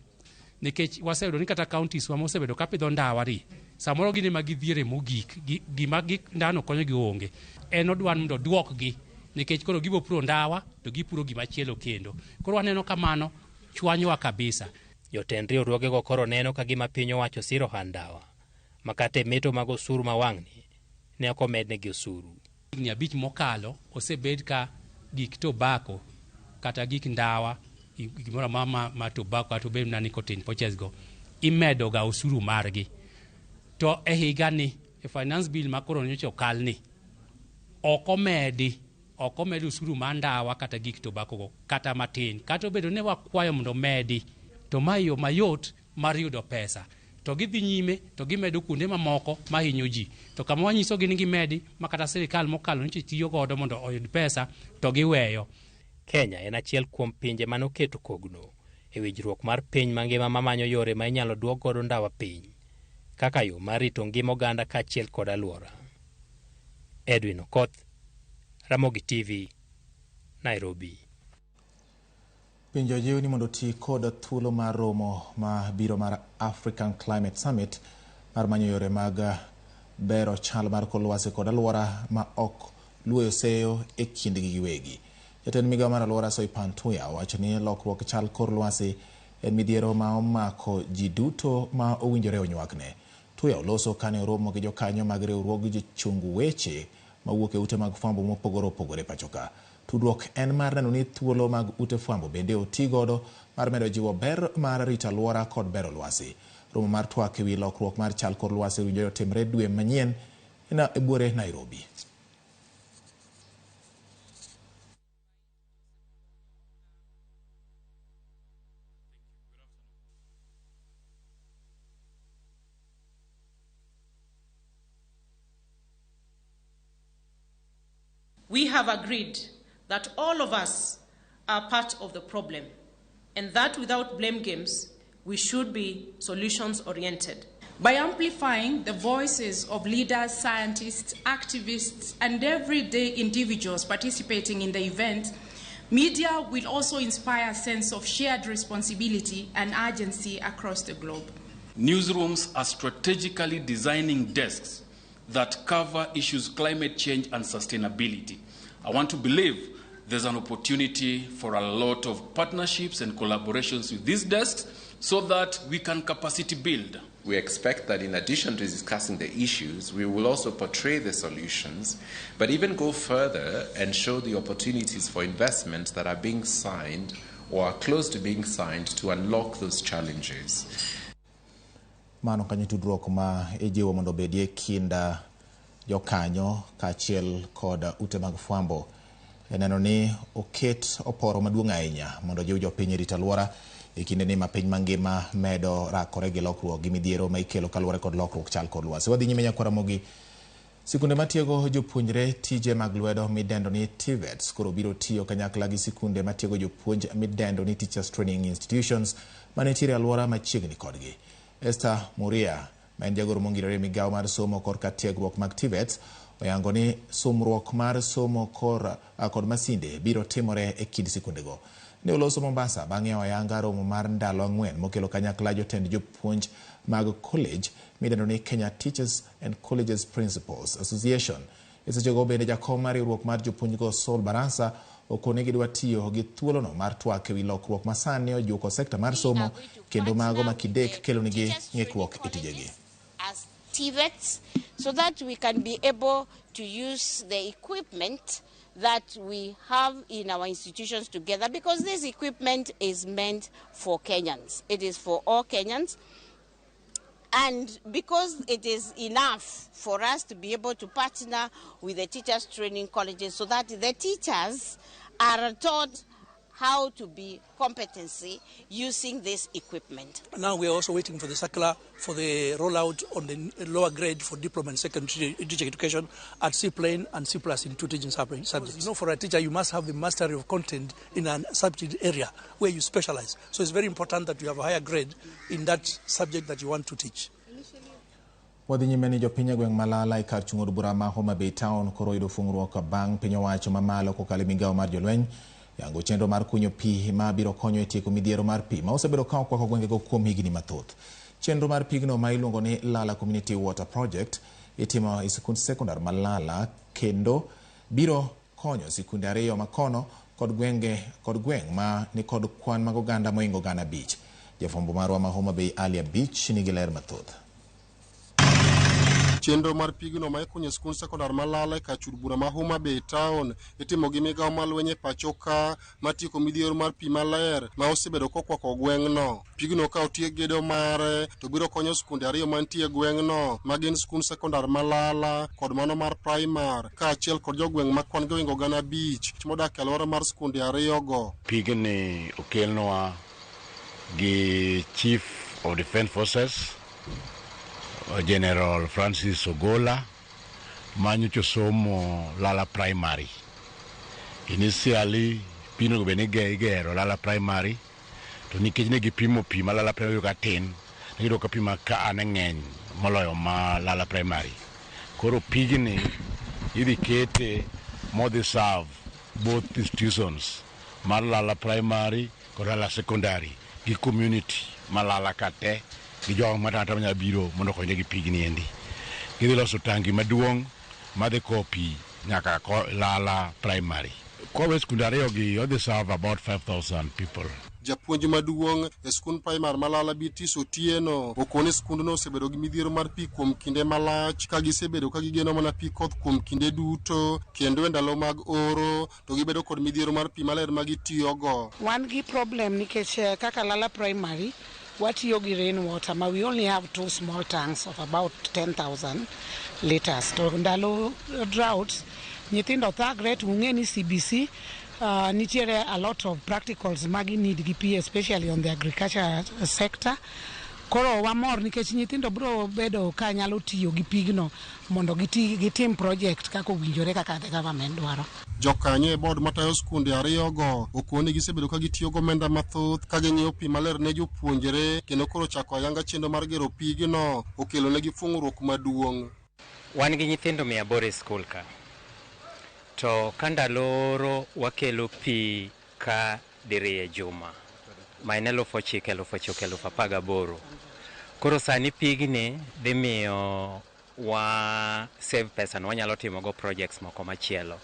Nikech waseyudo ni kata counties wa mosebedo kapidho ndawa ri, samoro gin ema gidhiere mogik, gima ndano konyogi onge. En odwa ni mondo oduokgi, nikech koro gibo puro ndawa to gipuro gimachielo kendo. Koro waneno kamano chwanyowa kabisa. Jotend riwruogego koro neno ka gima piny owacho siro ohand ndawa, ma kata e meto mag osuru ma wang'ni ne ok omednegi osuru. Higni 5 mokalo osebed ka gik tobacco kata gik ndawa, gimoro amora ma tobacco kata obed mana nicotine pouches go, imedo ga osuru margi. To e higani, e finance bill ma koro nyocha okal ni, ok omedi osuru mar ndawa kata gik tobacco go kata matin. Kata obedo ni wakwayo mondo omedi, to ma yo mayot mar yudo pesa. To gidhi nyime to gimedo kuonde mamoko mahinyo ji. To kama wanyisogi ni gimedi, ma kata sirikal mokalo nyocha tiyo godo mondo oyud pesa, to giweyo. Kenya en achiel kuom pinje manoketo kogno e winjruok mar piny mangima mamanyo yore ma inyalo duok godo ndawa piny, kaka yo mar rito ngima oganda kaachiel kod alwora. Edwin Okoth, Ramogi TV, Nairobi. Pinje ojiw ni mondo oti kod thuolo mar romo ma biro mar African Climate Summit mar manyo yore mag bero chal mar kor lwasi kod alwora ma ok luoyo seyo e kindgi giwegi. Jatend migawo mar alwora Soipan Tuya owacho ni lokruok chal kor lwasi en midhiero ma omako ji duto ma owinjore onywakne. Tuya oloso kane oromo gi jokanyo mag riwruog jochung weche mawuok e ute mag fwambo mopogore opogore pacho ka. Tudruok en mar neno ni thuolo mag ute fwambo bende oti godo mar medo jiwo ber mar rito alwora kod bero lwasi. Romo mar twak ewi lokruok mar chal kor lwasi owinjore otimre dwe manyien e buore Nairobi. We have agreed that all of us are part of the problem, and that without blame games, we should be solutions-oriented. By amplifying the voices of leaders, scientists, activists, and everyday individuals participating in the event, media will also inspire a sense of shared responsibility and urgency across the globe. Newsrooms are strategically designing desks that cover issues climate change and sustainability. I want to believe there's an opportunity for a lot of partnerships and collaborations with these desks so that we can capacity build. We expect that in addition to discussing the issues, we will also portray the solutions, but even go further and show the opportunities for investment that are being signed or are close to being signed to unlock those challenges. Mano kanyo tudruok ma ijiwo mondo obedie kind jokanyo kaachiel kod ute mag fwambo e neno ni oket oporo maduong' ahinya mondo jiw jopiny e rito alwora e kinde ni ma piny mangima medo rakore gi lokruok gi midhiero ma ikelo kaluwore kod lokruok chal kod lwasi. Wadhi nyime nyakwara Ramogi. Sikunde matiego jopuonjre tije mag lwedo midendo ni TVETs koro biro tiyo kanyakla gi sikunde matiego jopuonj midendo ni Teachers Training Institutions manitiere e alwora machiegni kodgi. Esther Muria ma en jagoro mongirore e migawo mar somo korka tiegruok mag TVETs oyango ni sumruok mar somo kod masinde biro timore e kind sikundego. Ne oloso Mombasa bang' yawo ayanga romo mar ndalo 4 mokelo kanyakla jotend jopuonj mag college midendo ni Kenya Teachers and Colleges Principals Association. E sechego bende jakom mar riwruok mar jopuonjgo Saul Barasa okone gidwa tiyo gi thuolono mar twak ewi lokruok ma sani ojuko sekta mar somo kendo mago ma kidek kelonigi ng'ikruok e tijegi. As TVETs, so that we can be able to use the equipment that we have in our institutions together, because this equipment is meant for Kenyans. It is for all Kenyans. And because it is enough for us to be able to partner with the teachers training colleges so that the teachers are taught how to be competency using this equipment. Now we are also waiting for the circular for the rollout on the lower grade for diploma and secondary teacher education at C plane and C plus in two teaching subjects. You know, for a teacher, you must have the mastery of content in a subject area where you specialize. So it's very important that you have a higher grade in that subject that you want to teach. Wadhi nyime ni jopiny e gweng' ma Lala e kar chung' od bura ma Homa Bay Town koro oyudo fung'ruok bang' piny owacho mamalo kokalo e migawo mar jolweny yango chenro mar kunyo pi ma biro konyo e tieko midhiero mar pi ma osebedo ka okwako gwengego kuom higni mathoth. Chenro mar pigno ma iluongo ni Lala Community Water Project itimo e sikund sekondar ma Lala kendo biro konyo sikunde ariyo makono kod gwenge kod gweng' ma nikod kwan mag oganda mohingo 5,000. Jafwambo marwa ma Homa Bay Ali Abich nigi ler mathoth. Chenro mar pigno ma ikunyo e skund sekondar ma Lala e kar chud bura ma Homa Bay Town itimo gi migawo mar lweny e pacho ka matieko midhiero mar pi maler ma osebedo kokwako gweng'no. Pigno ka otiek gedo mare to biro konyo skunde ariyo mantie e gweng'no ma gin skund sekondar ma Lala kod mano mar primar kaachiel kod jogweng' ma kwan gi ohingo 5,000 modak e alwora mar skunde ariyogo. Pigni okelnwa gi Chief of Defence Forces General Francis Ogola manyocha osomo Lala Primary. Initially pi onego bed ni igero Lala Primary to nikech ne gipimo pi ma Lala Primary ka tin, ne giyudo ka pi ma ka ne ng'eny moloyo ma Lala Primary. Koro pigni idhi kete modhi serve both institutions mar Lala Primary kod Lala Secondary gi community ma Lala ka te gi jogo matata manyalo biro mondo okonyre gi pigni endi. Gidhi loso tangi maduong' madhi kowo pi nyaka Lala Primary. Kowe skunde ariyo gi odhi serve about 5,000 people. Japuonj maduong' e skund primar ma Lala Beatrice Otieno okone skundno osebedo gi midhiero mar pi kuom kinde malach ka gisebedo ka gigeno mana pi koth kuom kinde duto kendo e ndalo mag oro to gibedo kod midhiero mar pi maler ma gitiyogo. Wan gi problem nikech kaka Lala Primary watiyo gi rain water ma we only have 2 small tanks of about 10,000 liters. To ndalo drought nyithindo thagre to ung'e ni CBC nitiere a lot of practicals ma gi need gi pi especially on the agriculture sector. Koro wamor nikech nyithindo biro bedo ka nyalo tiyo gi pigno mondo gitim project kaka owinjore kaka the government dwaro. Jokanyo e board matayo skunde ariyogo okoni gisebedo ka gitiyo gomenda mathoth ka ging'iewo pi maler ne jopuonjre kendo koro chako ayanga chenro mar gero pigno okelo negi fung'ruok maduong'. Wan gi nyithindo 800 e skul ka. To ka ndalo oro wakelo pi ka diriyo e juma ma en 9,000, 9,000, 18,000. Koro sani pigni dhi miyo wa save pesa no wanyalo timo go projects moko machielo.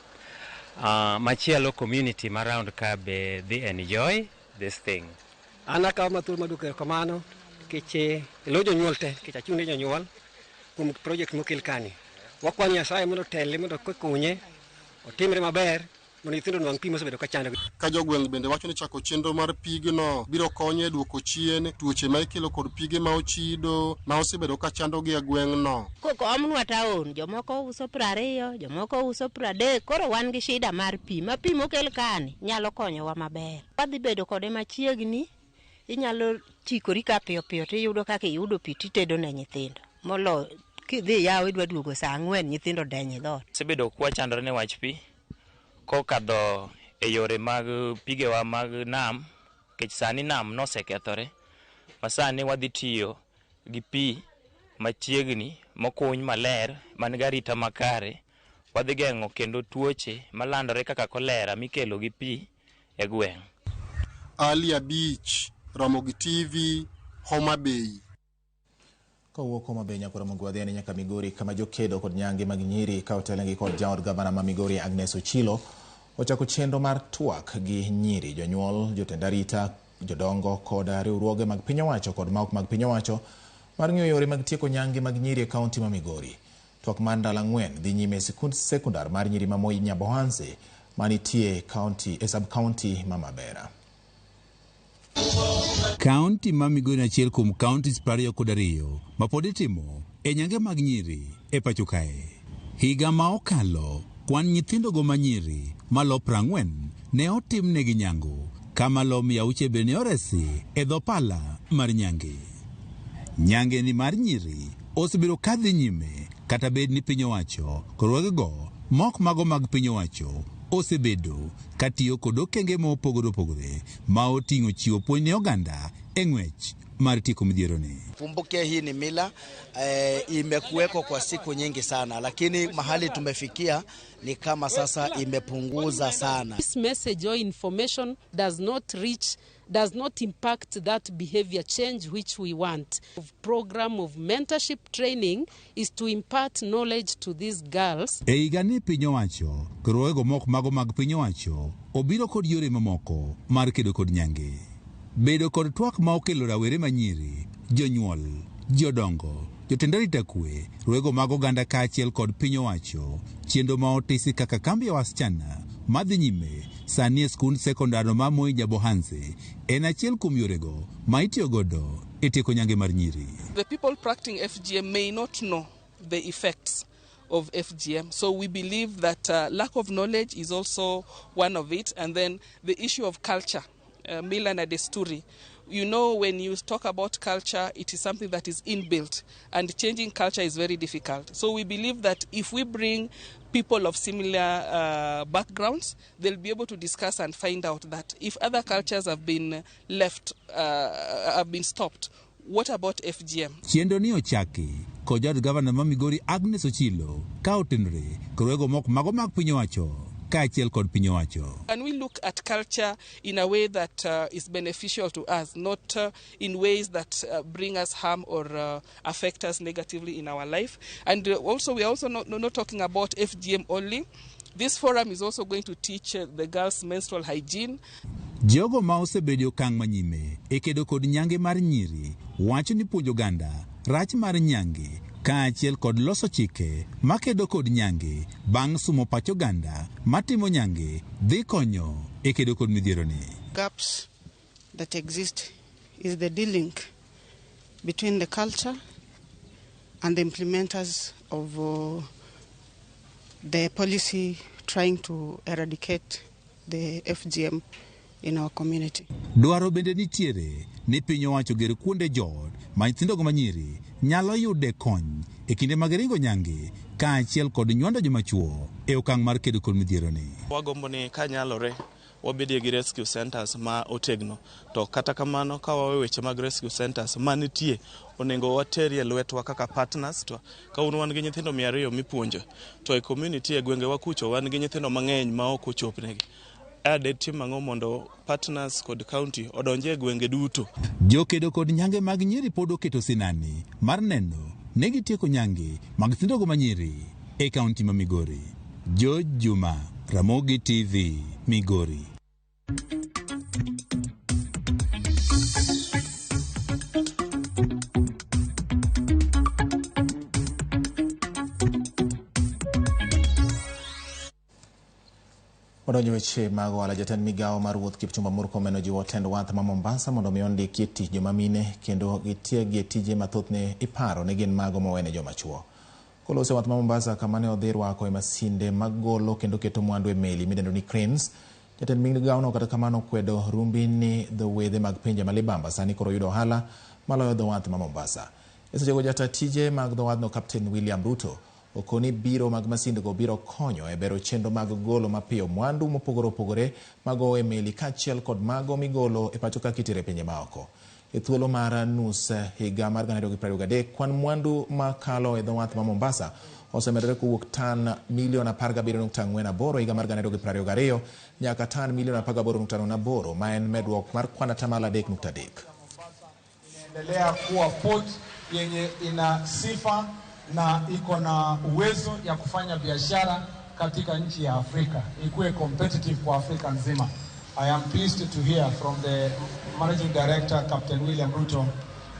Machielo community ma round ka be dhi enjoy this thing. An akawo ma thuolo maduoko erokamano nikech e lo jonyuol te nikech achung' ne jonyuol kuom project mokel kani. Wakwayo Nyasaye mondo otelne mondo kokunye otimre maber mondo nyithindo onwang' pi mosebedo ka chandogi. Ka jogweng' bende wacho ni chako chenro mar pigno biro konyo e duoko chien tuoche ma ikelo kod pige ma ochido ma osebedo ka chandogi e gweng'no. Koomnwa town, jomoko uso 20, jomoko uso 30, koro wan gi shida mar pi. Ma pi mokel kani nyalo konyowa maber. Wadhi bedo kode machiegni, inyalo chikori ka piyo piyo tiyudo kaka iyudo pi titedo ne nyithindo. Molo kidhi yawo idwa duogo saa 4 nyithindo denyo e dhoot. Osebedo kwachandore ne wach pi kokadho e yore mag pigewa mag nam, nikech sani nam nosekethore ma sani wadhi tiyo gi pi machiegni mokuny maler man gi arita makare. Wadhi geng'o kendo tuoche malandore kaka kolera mikelo gi pi e gweng'. Ali Abich, Ramogi TV, Homa Bay. Kowuok Homa Bay nyaka Ramogi wadhi nyaka Migori kama jokedo kod nyange mag nyiri ka otelnegi kod jaod gavana ma Migori Agnes Ochilo ochako chenro mar twak gi nyiri, jonyuol, jotend arita, jodongo kod riwruoge mag piny owacho kod ma ok mag piny owacho mar ng'iyo yore mag tieko nyange mag nyiri e kaunti ma Migori. Twak mar ndalo 4 dhi nyime e sikund sekondar mar nyiri ma Moi Nyabohanse manitie e sub county ma Mabera. Kaunti ma Migori en achiel kuom counties 22 ma pod itimo e nyange mag nyiri e pacho kae. Higa ma okalo, kwan nyithindogo ma nyiri malo 40 ne otimnegi nyango, kama lo 600 be ne oresi e dho pala mar nyange. Nyange ni mar nyiri osebedo kadhi nyime kata bed ni piny owacho riwruogego mok mago mag piny owacho osebedo katiyo kod okenge mopogore opogore ma oting'o chiwo puonj ne oganda e ng'wech mar tieko midhieroni. Kumbuke hii ni mila imekuweko kwa siku nyingi sana, lakini mahali tumefikia ni kama sasa imepunguza sana. This message or information does not reach, does not impact that behavior change which we want. Program of mentorship training is to impart knowledge to these girls. E higani piny owacho, riwruoge moko mago mag piny owacho obiro kod yore mamoko mar kedo kod nyange. Bedo kod twak ma okelo rawere manyiri, jonyuol, jodongo, jotend arita kwe, riwruoge mag oganda kaachiel kod piny owacho, chenro ma otisi kaka kambi ya wasichana madhi nyime sani e skund sekondar ma Moi Nyabohanse en achiel kuom yorego ma itiyo godo e tieko nyange mar nyiri. The people practicing FGM may not know the effects of FGM. So we believe that lack of knowledge is also one of it. And then the issue of culture, mila na desturi. You know, when you talk about culture, it is something that is inbuilt, and changing culture is very difficult. So we believe that if we bring people of similar backgrounds, they'll be able to discuss and find out that if other cultures have been left, have been stopped, what about FGM? Chenro ni ochaki kod jaod gavana ma Migori Agnes Ochilo ka otenore kod riwruoge moko mago mag piny owacho kaachiel kod piny owacho. And we look at culture in a way that is beneficial to us, not in ways that bring us harm or affect us negatively in our life. And also, we are also not talking about FGM only. This forum is also going to teach the girls menstrual hygiene. Jogo ma osebedo e okang' manyime e kedo kod nyange mar nyiri wacho ni puonjo oganda rach mar nyange kaachiel kod loso chike makedo kod nyange bang' sumo pach oganda matimo nyange dhi konyo e kedo kod midhieroni. Gaps that exist is the dealing between the culture and the implementers of the policy trying to eradicate the FGM in our community. Dwaro bende nitiere ni piny owacho ger kuonde joot ma nyithindogo manyiri nyalo yude kony e kinde mag ringo nyange kaachiel kod nywando joma chuo e okang' mar kedo kod midhieroni. Wagombo ni kanyalore wabedie gi rescue centers ma otegno, to kata kamano ka wawe weche mag rescue centers manitie onego waterie lwetwa kaka partners. To ka un wan gi nyithindo 200 mipuonjo, to e community e gwengewa kucho wan gi nyithindo mang'eny ma ok ochopnegi. Ade tim ang'o mondo partners kod county odonje e gwenge duto. Jokedo kod nyange mag nyiri pod oketo sinani mar neno ne gitieko nyange mag nyithindogo manyiri e kaunti ma Migori. George Juma, Ramogi TV, Migori. Odonjo weche mag ohala. Jatend migawo mar wuoth Kipchumba Murkomen ojiwo tend wath ma Mombasa mondo mi ondikie tich joma mine kendo gitieg e tije mathothne iparo ni gin mago mowene joma chuo. Koloso e wath ma Mombasa kama ne odhi rwako e masinde magolo kendo keto mwandu e meli midendo ni cranes. Jatend migawono kata kamano okwedo rumbi ni dho wedhe mag pinje ma libamba sani koro yudo ohala maloyo dho wath ma Mombasa. E sechego jata tije mag dho wadhno Captain William Ruto okoni biro mag masindgo biro konyo e bero chenro mag golo mapiyo mwandu mopogore opogore mago e meli kaachiel kod mago migolo e pacho ka kitere pinje maoko. E thuolo mar nus higa mar 2023 kwan mwandu makalo e dho wath ma Mombasa osemedore kowuok tan milion 17.48 higa mar 2022 nyaka tan milion 18.8 ma en medruok mar kwan 3.3. Inaendelea kuwa port yenye ina sifa na iko na uwezo ya kufanya biashara katika nchi ya Afrika, ikuwe competitive kwa Afrika nzima. I am pleased to hear from the Managing Director, Captain William Ruto,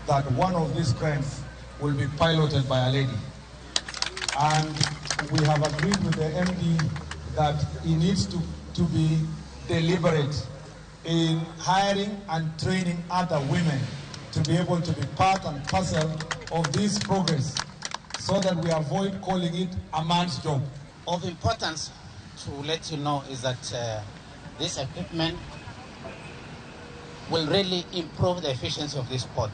that one of these cranes will be piloted by a lady. And we have agreed with the MD that he needs to be deliberate in hiring and training other women to be able to be part and parcel of this progress, so that we avoid calling it a man's job. Of importance to let you know is that this equipment will really improve the efficiency of this port.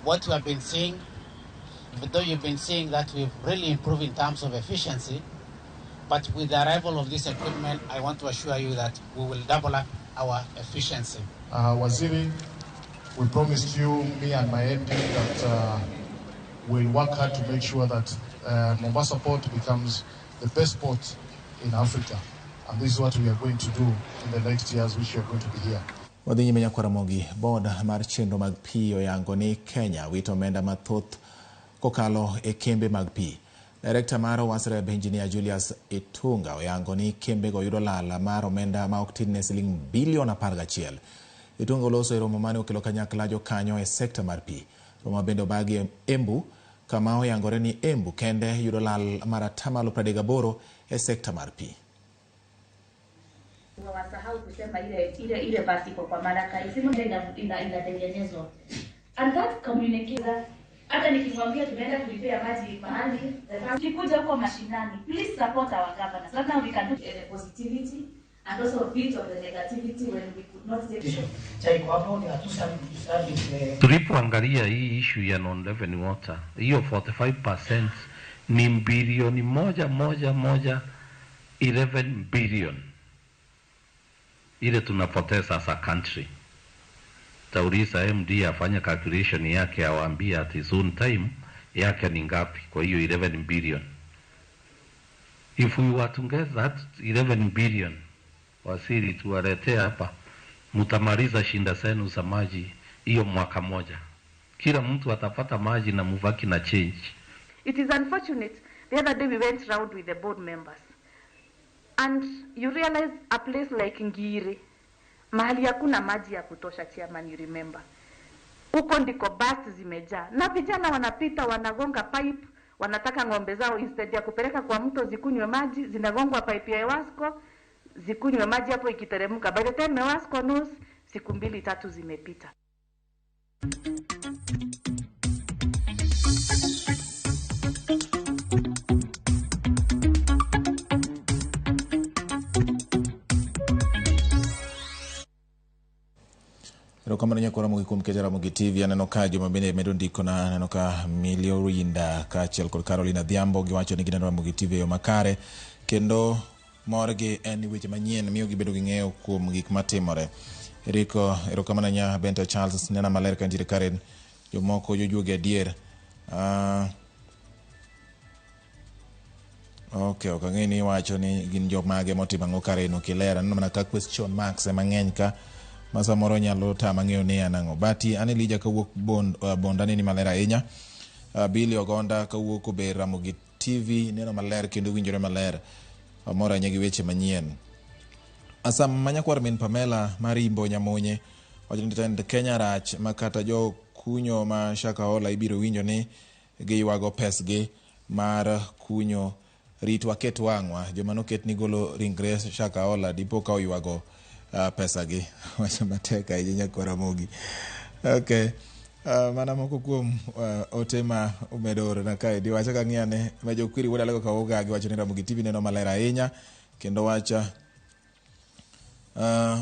What you have been seeing, even though you've been seeing that we've really improved in terms of efficiency, but with the arrival of this equipment, I want to assure you that we will double up our efficiency. Waziri, We promised you, me and my MP, that we'll work hard to make sure that Mombasa Port becomes the best port in Africa. And this is what we are going to do in the next years which we are going to be here. Wadhi nyime nyakwar Ramogi, board mar chenro mag pi oyango ni Kenya wito omenda mathoth kokalo e kembe mag pi. Director mar WASREB Engineer Julius Itunga oyango ni kembego yudo lal mar omenda ma ok tin ne siling bilion 11. Itunga oloso e romo mane okelo kanyakla jokanyo e sekta mar pi. Romo bende obagi e Embu kama oyangore ni Embu kende yudo lal mar 38% e sekta mar pi. Wasahau kusema ile basi kwa Malaka inatengenezwa. And that communication, hata nikimwambia tumeenda kulipia maji mahali, tukikuja huko mashinani, please support our governors. Right now we can do the positivity and also a bit of the negativity when we could not take. Tulipoangalia hii issue ya non-revenue water, hiyo 45% ni bilioni 1.1 11 billion ile tunapoteza as a country. Tauliza MD afanye calculation yake, awaambie at his own time yake ni ngapi kwa hiyo 11 billion. If we were to get that 11 billion, wasiri tuwaletea hapa, mtamaliza shinda zenu za maji hiyo mwaka moja. Kila mtu atapata maji na mubaki na change. It is unfortunate. The other day we went round with the board members. And you realize a place like Ngiri, mahali hakuna maji ya kutosha, chairman, you remember. Huko ndiko basi zimejaa. Na vijana wanapita, wanagonga pipe, wanataka ng'ombe zao instead ya kupeleka kwa mto zikunywe maji, zinagongwa pipe ya Ewasco, zikunywe maji hapo ikiteremka. By the time Ewasco knows, siku 2-3 zimepita. Erokamano nyakwar Ramogi kuom keto Ramogi TV. Aneno ka joma bende medo ndiko na aneno ka Milio Rinda kaachiel kod Caroline Adhiambo giwacho ni gineno Ramogi TV e yo makare kendo morgi en ni weche manyien miyo gibedo gi ng'eyo kuom gik matimore. Eriko, erokamano nya Bento Charles, nena maler ka nitiere Karen, jomoko jojuogi adier. Okay, ok ang'e ni iwacho ni gin jomage motimo ang'o Karen, ok iler. Aneno mana ka question marks ema ng'eny ka ma samoro nyalo tama ng'eyo ni en ang'o. Bati an Elija kawuok Bonda neni maler ahinya. Billy Ogonda kawuok Ober Ramogi TV neno maler kendo winjore maler. Amor ahinya gi weche manyien. Asam manyakwar min Pamela Marimbo Nyamonye wacho ni tend Kenya rach ma kata jo kunyo ma Shakahola ibiro winjo ni giywago pesgi mar kunyo. Rit waket wang'wa joma noket ni golo ringre Shakahola dipo ka oywago pesa gi. Wacho matek ahinya nyakwar Ramogi. Okay. Mana moko kuom ote ma umedo orona kae di wacho ka ng'iyane ma jokwiri wuod Alego Kawoga giwacho ni Ramogi TV neno maler ahinya kendo wacha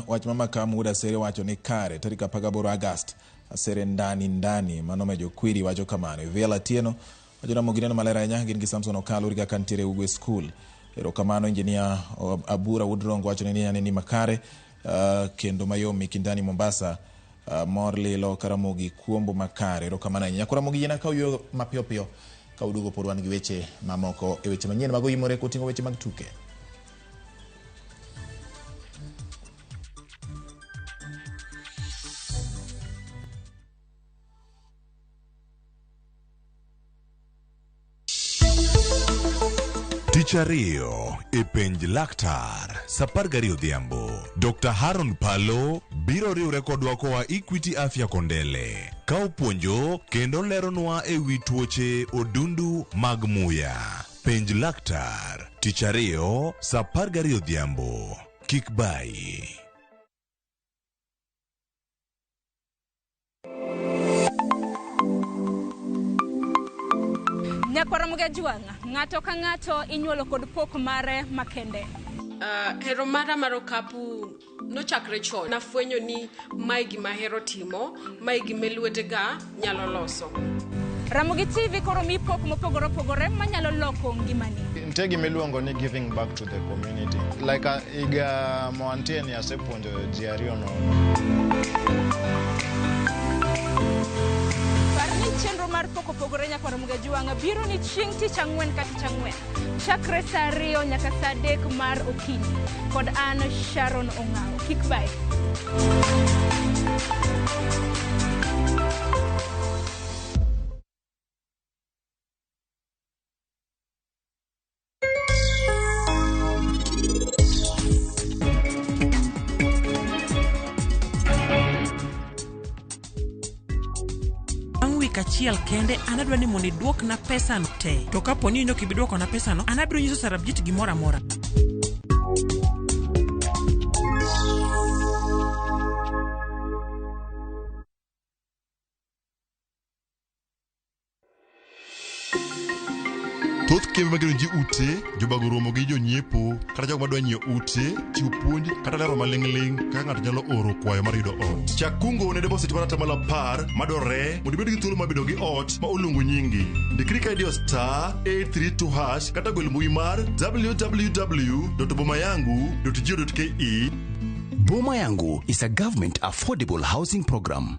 wach mama Kamu wuod Asere wacho ni kare tarik 18 August Asere ndani ndani mano ma jokwiri wacho kamano. Viela Tieno wacho Ramogi neno maler ahinya gin gi Samson Okalo uriga kantiere Ugwe School. Erokamano Engineer Abura wuod Rongo wacho ni ni makare kendo mayom Mikindani Mombasa. Mor lilo Karamogi kuombo makare. Erokamano ahinya nyakwar Ramogi yien ka uyueyo mapiyo piyo ka uduogo pod wan gi weche mamoko e weche manyien mago yimore koting'o weche mag tuke. Tich ariyo e penj laktar saa 12 odhiambo. Dr. Haron Palo biro riwre kodwa koa Equity Afya Kondele ka opuonjo kendo leronwa e wi tuoche odundu mag muya. Penj laktar tich ariyo saa 12 odhiambo. Kik bayi. Nyakwar Ramogi Ajwang', ng'ato ka ng'ato inyuolo kod pok mare makende. Hero mara mar okapu nochakre chon. Nafwenyo ni mae gima ahero timo, mae gima lwetega nyalo loso. Ramogi TV koro mi pok mopogore opogore manyalo loko ngimani. Nitie gima iluongo ni giving back to the community. Like higa moantie ni asepuonjo ji ariyo nono. Chenro mar Pok Opogore Nyakwar Mugajuang' biro ni chieng' tich ang'wen ka tich ang'wen. Chakre saa 2 nyaka saa 3 mar okinyi. Kod an Sharon Ong'awo. Kik bae. Bang' wik achiel kende an adwa ni mondo iduokna pesano te. To kapo ni in ok ibi duokona pesano, an abiro nyiso Sarabjit gimoro amora. Thoth kembe magero ji ute, jobago romo gi jonyiepo kata jogo madwa nyiewo ute, chiwo puonj kata lero maling'ling' kaka ng'ato nyalo oro kwayo mar yudo ot. Chak kungo ne deposit mar atamalo 10 madwarore mondo ibed gi thuolo mar bedo gi ot ma oluongo nyingi. Ndikri ka idiyo star 832 hash kata gwel mbui mar www.bomayangu.go.ke. Boma Yangu is a government affordable housing program.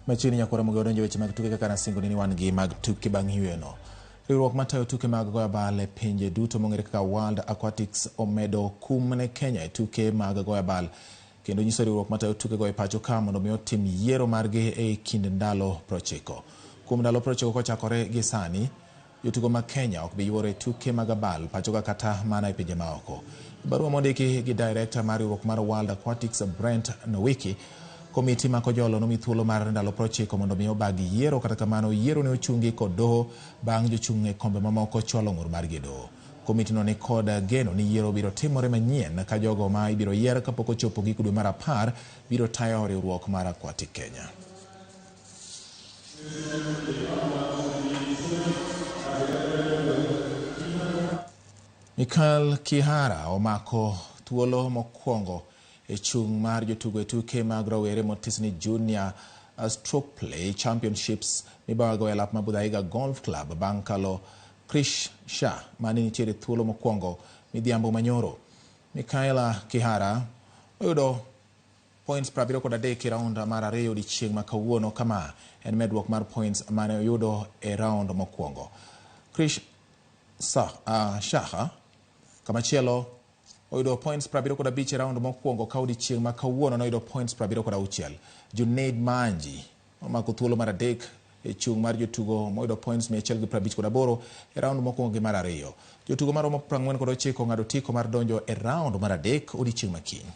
Machiegni nyakwara Muga odonjo weche mag tuke kaka nasingo ni wan gi mag tuke bang' yweno. Riwruok matayo tuke mag goyo abal e pinje duto mong'ere kaka World Aquatics omedo kum ne Kenya e tuke mag goyo abal kendo nyiso riwruok matayo tuke go e pacho ka mondo mi otim yiero margi e kind ndalo 90. Kuom ndalo 90 kochakore gi sani, jotugo mag Kenya ok bi yuoro e tuke mag abal pacho ka kata mana e pinje maoko. Barua mondiki gi director mar riwruok mar World Aquatics Brent Nowicki, komiti ma Kojolo nomi thuolo mar ndalo 90 mondo mi obag yiero, kata kamano yiero ne ochungi kod doho bang' jochung' e kombe mamoko chwalo ng'ur margi e doho. Komiti no ni kod geno ni yiero biro timore manyien ka jogo ma ibiro yier kapok ochopo giko dwe mar 10 biro tayo riwruok mar Aquatic Kenya. Michael Kihara omako thuolo mokwongo e chung' mar jotugo e tuke mag rowere motis ni Junior Stroke Play Championships mibago e lap ma Budhaiga Golf Club bang' kalo Krish Shah mane nitiere thuolo mokwongo midhiambo manyoro. Michaela Kihara oyudo points 73 e round mar 2 odiechieng' ma kawuono, kama en medruok mar points mane oyudo e round mokwongo. Krish Shah kamachielo oyudo points 75 e round mokwongo ka odiechieng' ma kawuono noyudo points 76. Junaid Manji omako thuolo mar 3 e chung' mar jotugo moyudo points 158 e round mokwongo gi mar 2. Jotugo maromo 49 ong'ado tiko mar donjo e round mar 3 odiechieng' ma kiny.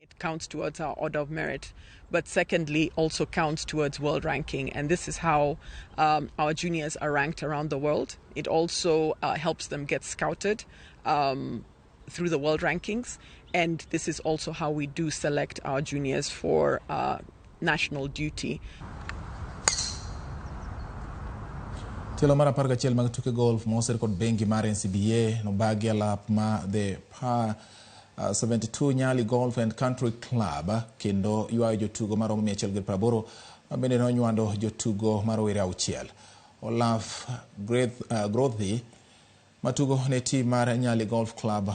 It counts towards our order of merit, but secondly also counts towards world ranking, and this is how our juniors are ranked around the world. It also helps them get scouted through the world rankings, and this is also how we do select our juniors for national duty. Tielo mar 11 mag tuke golf moser kod bengi mar NCBA nobagi e lap ma The Par 72 Nyali Golf and Country Club kendo ywayo jotugo maromo 180 ma bende nonywando jotugo ma rowere 6. Olaf Grothi matugo ne tim mar Nyali Golf Club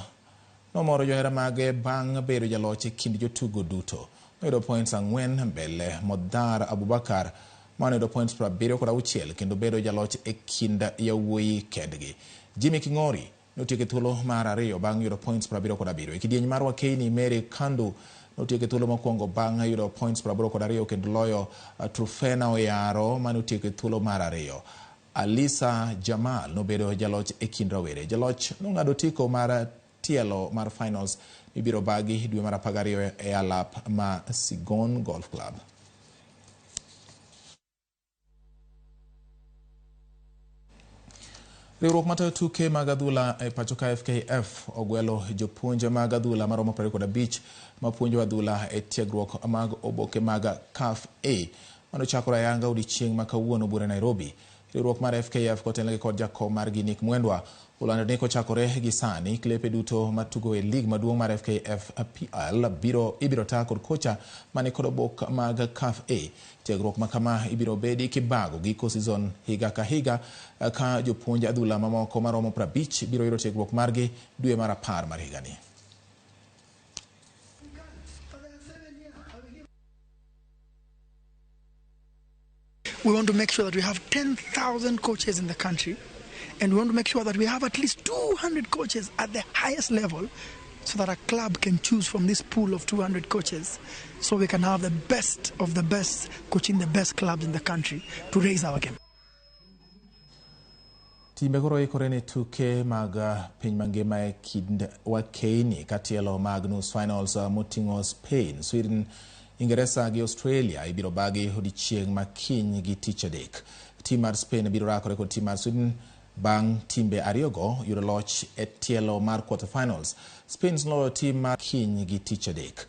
nomoro johera mage bang' bedo jaloch e kind jotugo duto. Noyudo points 4 mbele Modhar Abubakar manoyudo points 76 kendo bedo jaloch e kind yawuoyi kendgi. Jimmy King'ori notieko e thuolo mar 2 bang' yudo points 77. E kidieny mar Wakeini, Mary Kandu notieko e thuolo mokwongo bang' yudo points 82 kendo loyo Trufena Oyaro manotieko e thuolo mar 2. Alisa Jamal nobedo jaloch e kind rawere. Jaloch nong'ado tiko mar tielo mar finals mibiro bagi dwe mar 12 e alap ma Sigon Golf Club. Riwruok matayo tuke mag adhula e pacho ka FKF ogwelo jopuonj mag adhula maromo 25 mapuonjo adhula e tiegruok mag oboke mag CAF A manochakore ayanga odiechieng' ma kawuono buore Nairobi. Riwruok mar FKF kotelnegi kod jakom margi Nick Mwendwa olando ni kochakore gi sani klepe duto matugo e lig maduong' mar FKF PL biro ibiro taa kod kocha mani kod obok mag CAF A. Tiegruok ma kama ibiro bedi kibago giko season higa ka higa ka jopuonj adhula mamoko maromo 50 biro yudo tiegruok margi dwe mar 10 mar higani. We want to make sure that we have 10,000 coaches in the country, and we want to make sure that we have at least 200 coaches at the highest level so that a club can choose from this pool of 200 coaches so we can have the best of the best coaching the best clubs in the country to raise our game. Timbe koro ikore ne tuke mag piny mangima e kind wakeini ka tielo mag nus finals moting'o Spain, Sweden, Ingeresa gi Australia ibiro bagi odiechieng' ma kiny gi tich adek. Tim mar Spain biro rakore kod tim mar Sweden bang' timbe ariyogo yudo loch e tielo mar quarter finals. Spain noloyo tim mar kiny gi tich adek.